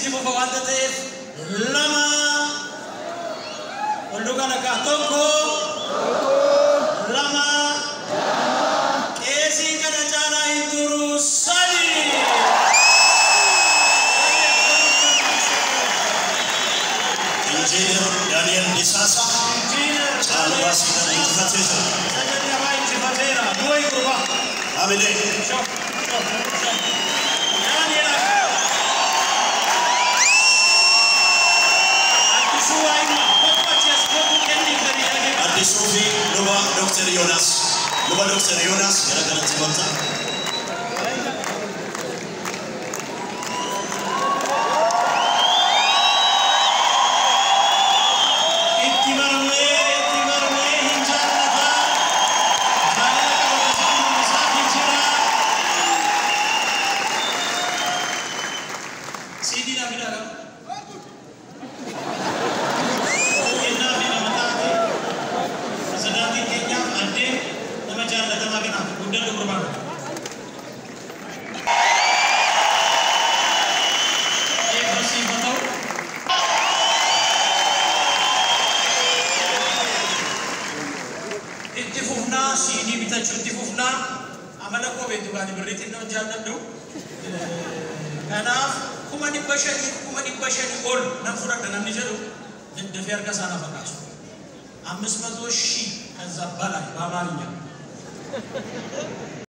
Itti fufa waanta ta'eef 2 ol duukaa lakkaa 1 2 qeesiin kana caalaa hin turu 3. Injiinar Daani'el Disaasaa caalbaasiidhaan injifatee jira. Isa jalqabaa injifateera. Nu wayi gurbaa. Amilee. Shoo, shoo, shoo. Daani'el Addisuu Waayima kottu achi as kottu kenni gadi dhagee. Addisuu fi luba Dr. Yoonaas. Luba Dr. Yoonaas gara kanatti kottaa. Itti marmee itti marmee hin jaallata. Jaalala qaba isaa mul'isaa hin jira. Siidii naa fidaa qaba. Kennaa fi nama taate pirezidaantiin keenyaaf addee nama jaallatamaa kanaaf guddadhu gurbaan. Eebba siif haa ta'u. Itti fufnaa siidii bitachuu itti fufnaa amala koo beektu gaani birriitiin nama jaalladhu. Kanaaf 500,000 500,000 ol nan fudhadha namni jedhu daddafee harka isaa lafa kaasu. 500,000 ከዛ በላይ በአማርኛ